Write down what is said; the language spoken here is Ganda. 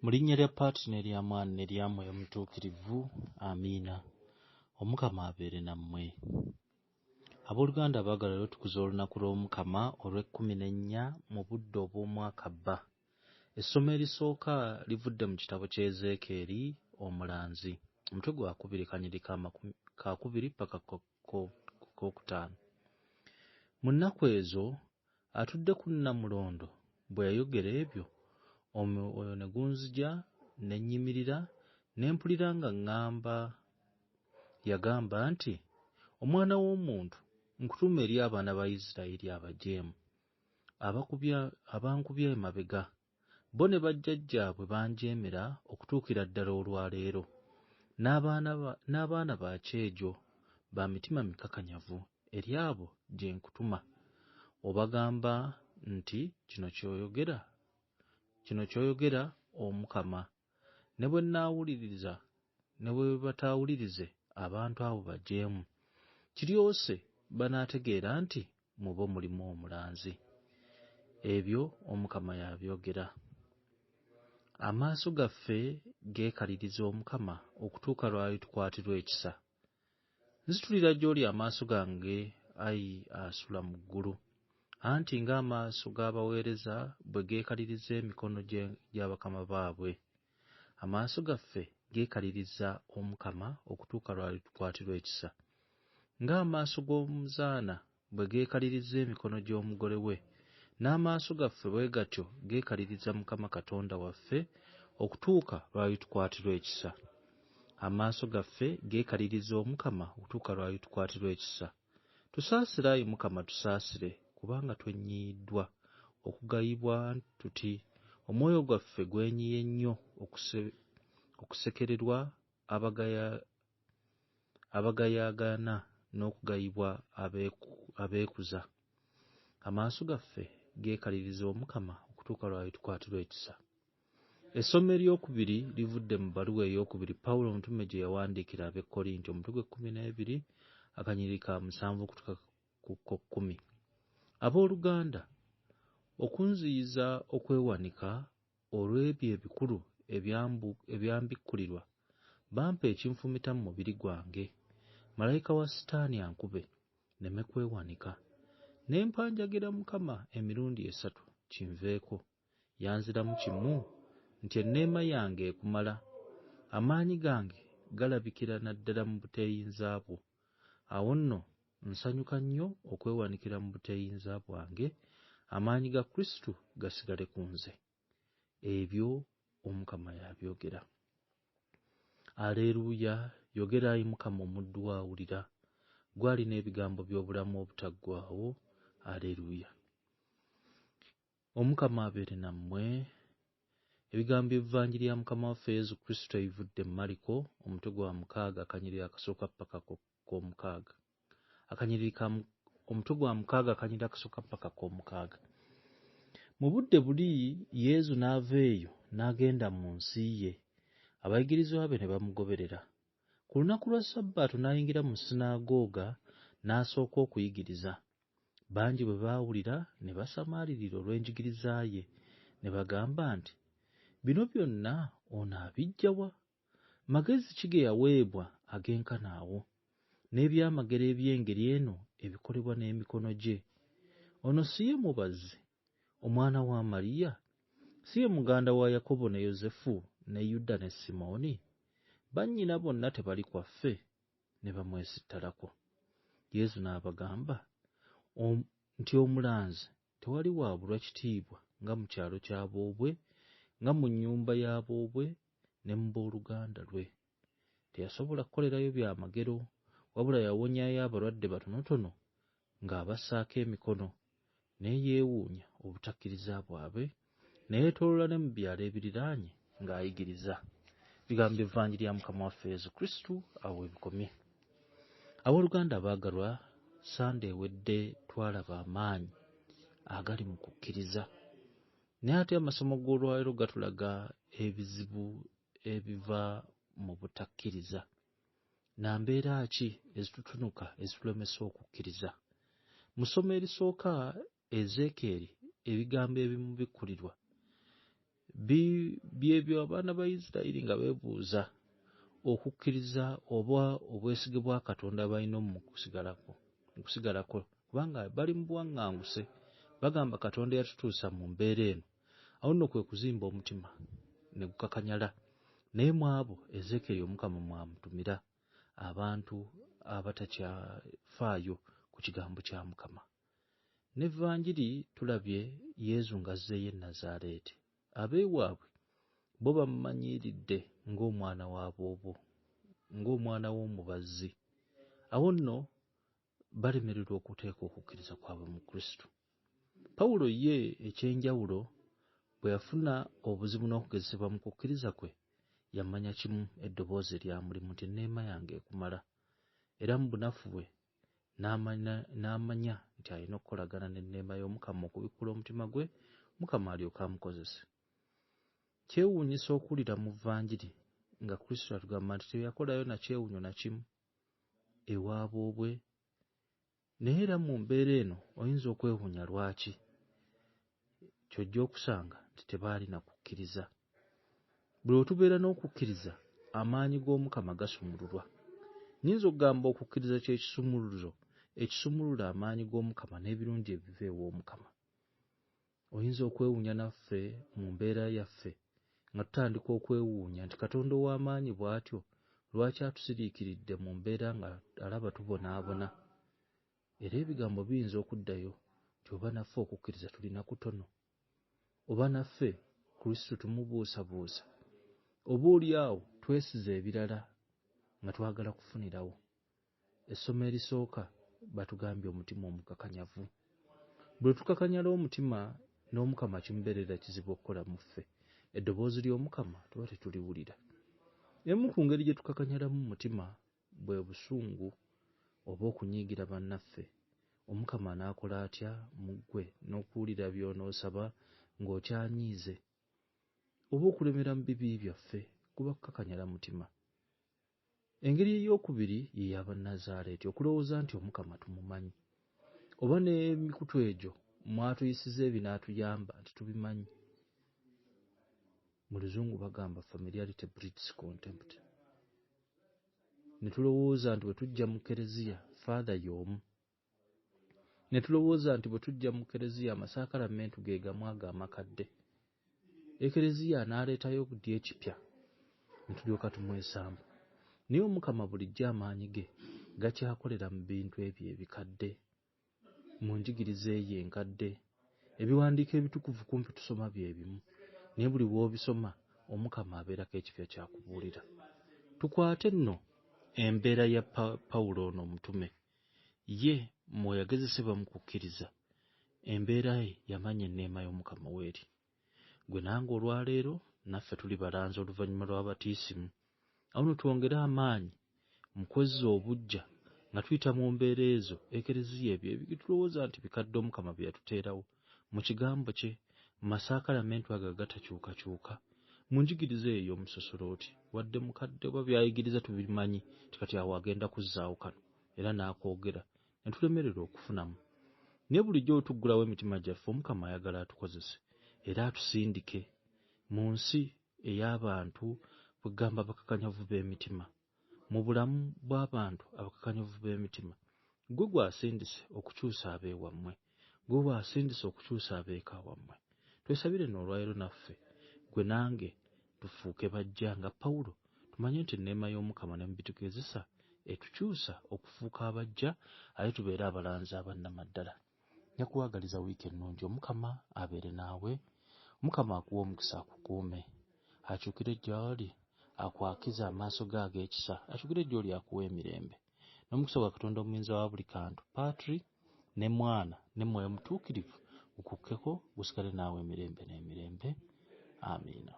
Mu linnya lya Paati n'erya Mwana n'erya Mwoyo Mutuukirivu, amiina. Omukama abeere nammwe. Abooluganda abaagala leero tukuza olunaku lw'Omukama olw'ekkumi n'ennya mu budde obw'omwaka bba. Essomo erisooka livudde mu kitabo kya Ezeekyeri omulanzi, omutwe gwakubiri kanyiriri kakubiri paka kookutaano. Mu nnaku ezo atudde ku nnamulondo bwe yayogera ebyo, omwoyo ne gunzija ne nnyimirira ne mpulira nga ŋŋamba yagamba nti, Omwana w'omuntu, nkutuma eri abaana ba Isirayiri abajeemu, abankubya emabega. Bo ne bajjajjaabwe banjeemera okutuukira ddala olwaleero. N'abaana ba kyejo, ba mitima mikakanyavu, eri abo gye nkutuma. Obagamba nti kino ky'oyogera Omukama, ne bwe nnaawuliriza ne bwe bataawulirize abantu abo bajeemu, kiryose banaategeera nti mu bo mulimu omulanzi. Ebyo Omukama y'abyogera. Amaaso gaffe geekaliriza Omukama okutuuka lw'alitukwatirwa ekisa. Nzitulira gy'oli amaaso gange, ayi asula mu ggulu, anti ng'amaaso g'abaweereza bwe geekaliriza emikono gya bakama baabwe. Amaaso gaffe geekaliriza Omukama okutuuka lw'alitukwatirwa ekisa. Ng'amaaso g'omuzaana bwe geekaliriza emikono gy'omugole we, n'amaaso gaffe bwe gatyo geekaliriza Mukama Katonda waffe okutuuka lw'alitukwatirwa ekisa. Amaaso gaffe geekaliriza Omukama okutuuka lw'alitukwatirwa ekisa. Tusaasire ayi Mukama tusaasire, kubanga twenyiyiddwa okugayibwa tuti omwoyo gwaffe gwenyiye nnyo okusekererwa abagayaagana n'okugayibwa abeekuza. Amaaso gaffe geekaliriza Omukama okutuuka lw'alitukwatirwa ekisa. Essomo eryokubiri livudde mu bbaluwa eyookubiri Pawulo omutume gye yawandiikira ab'e Kkolinto, omutwe gw'ekkumi n'ebiri akanyiriri ka musanvu okutuuka ku kkumi. Abooluganda, okunziyiza okwewanika olw'ebyo ebikulu ebyambikkulirwa, bampa ekinfumita mu mubiri gwange, malayika wa Sitaani ankube, nneme kwewanika. Ne mpanjagira Mukama emirundi esatu kinveeko. Yanziramu kimu nti enneema yange ekumala, amaanyi gange galabikira na ddala mu buteeyinza bwo. Awo nno nsanyuka nnyo okwewanikira mu buteeyinza bwange, amaanyi ga Kristo gasigale ku nze. Ebyo Omukama y'abyogera. Aleeruuya, yogera ayi Mukama omuddu wo awulira, ggwe alina ebigambo by'obulamu obutaggwaawo. Aleeruuya. Omukama abeere nammwe. Ebigambo by'Evanjiri ya Mukama waffe Yesu Kristo ebivudde mu Mariko, omutwe gwa mukaaga akanyiriri akasooka paka k'omukaaga. Akanyiriri ka omutwe gwa mukaaga akanyiriri akasooka paka k'omukaaga. Mu budde buli Yesu n'ava eyo n'agenda mu nsi ye, abayigirizwa be ne bamugoberera. Ku lunaku lwa Sabbaato n'ayingira mu sinaagooga n'asooka okuyigiriza. Bangi bwe baawulira ne basamaalirira olw'enjigiriza ye, ne bagamba nti, Bino byonna ono abiggya wa? Magezi ki ge yaweebwa agenkana awo? N'ebyamagero eby'engeri eno ebikolebwa n'emikono gye? Ono si ye mubazzi, omwana wa Mariya? Si ye muganda wa Yakobo ne Yosefu ne Yuda ne Simooni? Bannyina bonna tebali kwaffe? Ne bamwesittalako. Yesu n'abagamba nti omulanzi tewali w'abulwa kitiibwa nga mu kyalo kya boobwe, nga mu nnyumba ya boobwe ne mu booluganda lwe. Teyasobola kukolerayo byamagero, wabula yawonyayo abalwadde batonotono ng'abassaako emikono, naye yeewuunya obutakkiriza bwabwe, ne yeetooloola ne mu byalo ebiriraanye ng'ayigiriza. Ebigambo by'Evanjiri ya Mukama waffe Yesu Kristo awo we bikomye. Abooluganda abaagalwa, Ssande ewedde twalaba amaanyi agali mu kukkiriza. Naye ate amasomo g'olwaleero gatulaga ebizibu ebiva mu butakkiriza. Na mbeera ki ezitutunuka ezitulemesa okukkiriza? Mu ssomo erisooka Ezeekyeri ebigambo ebimubikkulirwa Byebyo abaana ba Isirayiri nga beebuuza okukkiriza oba obwesige bwa Katonda balina mu kusigalako, kubanga bali mu buwaŋŋanguse, bagamba Katonda yatutuusa mu mbeera eno. Awo nno kwe kuzimba omutima ne gukakanyala. Naye mu abo Ezeekyeri Omukama mwamutumira abantu abatakyafaayo ku kigambo kya Mukama. N'Evanjiri tulabye Yezu ng'azzeeyo e Nazaaleeti. Ab'ewaabwe bo bamumanyiridde ng'omwana wa boobo, ng'omwana w'omubazzi. Awo nno balemererwa okuteeka okukkiriza kwabwe mu Kristo. Pawulo ye eky'enjawulo bwe yafuna obuzibu n'okugezesebwa mu kukkiriza kwe, yamanya kimu eddoboozi eryamulimu nti enneema yange ekumala. Era mu bunafu bwe n'amanya nti alina okukolagana n'enneema y'Omukama okubikkula omutima gwe, Omukama alyoke amukozese. Kyewuunyisa okuwulira mu Vanjiri nga Kristo atugamba nti teyakolayo na kyewuunyo na kimu ewaabwe. Naye era mu mbeera eno oyinza okwewuunya lwaki ky'ojja okusanga nti tebaalina kukkiriza. Buli lwe tubeera n'okukkiriza, amaanyi g'Omukama gasumululwa. Nnyinza okugamba okukkiriza kye kisumuluzo ekisumulula amaanyi g'Omukama n'ebirungi ebiva ew'Omukama. Oyinza okwewuunya naffe mu mbeera yaffe nga tutandika okwewuunya nti Katonda ow'amaanyi bw'atyo lwaki atusiriikiridde mu mbeera nga alaba tubonaabona. Era ebigambo biyinza okuddayo nti oba naffe okukkiriza tulina kutono, oba naffe Kristo tumubuusabuusa, oba oli awo twesize ebirala nga twagala kufunirawo. Essomo erisooka batugambye omutima omukakanyavu. Bwe tukakanyala omutima n'Omukama kimubeerera kizibu okukola mu ffe. Eddoboozi ly'Omukama tuba tetuliwulira. Emu ku ngeri gye tukakanyalamu mutima bwe busungu oba okunyiigira bannaffe. Omukama anaakola atya mu ggwe n'okuwulira by'onoosaba ng'okyanyiize? Oba okulemera mu bibi byaffe kuba kukakanyala mutima. Engeri eyookubiri ye y'Abannazaaleeti okulowooza nti Omukama tumumanyi. Oba n'emikutu egyo mwatuyisiza ebinaatuyamba nti tubimanyi. Mu Luzungu bagamba familiarity breeds contempt. Ne tulowooza nti bwe tujja mu kereziya Father y'omu. Ne tulowooza nti bwe tujja mu kereziya amasakalamentu ge gamu ago amakadde. Ekereziya n'aleetayo ddi ekipya ne tulyoka tumwesamba. Naye Omukama bulijjo amaanyi ge gakyakolera mu bintu ebyo ebikadde, mu njigiriza eyo enkadde. Ebiwandiiko ebitukuvu kumpi tusoma bye bimu, naye buli w'obisoma Omukama abeerako ekipya ky'akubuulira. Tukwate nno embeera ya Pawulo ono omutume. Ye mwe yagezesebwa mu kukkiriza, embeera ye yamanya enneema y'Omukama w'eri. Gwe nange olwaleero naffe tuli balanzi oluvannyuma lwa batiisimu. Awo nno twongere amaanyi mu kwezza obuggya nga tuyita mu mbeera ezo Ekereziya ebyo ebitulowooza nti bikadde Omukama bye yatuteerawo mu kigambo kye, mu masakalamentu ago agatakyukakyuka, mu njigiriza eyo ey'omusosodooti. Wadde mukadde oba by'ayigiriza tubimanyi nti kati awo agenda kuzzaawo kano era n'akoogera ne tulemererwa okufunamu. Naye bulijjo bwe tuggulawo emitima gyaffe Omukama ayagala atukozese era atusindike mu nsi ey'abantu kwegamba abakakanyavu b'emitima. Mu bulamu bw'abantu abakakanyavu b'emitima, ggwe gw'asindise okukyusa ab'ewammwe, ggwe gw'asindise okukyusa ab'eka wammwe. Twesabire nno olwaleero naffe, ggwe nange tufuuke bajja nga Pawulo, tumanye nti enneema y'Omukama ne mu bitugezesa etukyusa okufuuka abajja ate tubeere abalanzi abannamaddala. Nja kukwagaliza wiiki ennungi. Omukama abeere naawe. Omukama akuwe omukisa akukuume. Akyukire gy'oli akwakize amaaso ge ag'ekisa. Akyukire gy'oli akuwe emirembe. N'omukisa gwa Katonda omuyinza wa buli kantu, Patri ne Mwana ne Mwoyo Mutuukirivu gukukkeko gusigale naawe emirembe n'emirembe. Amiina.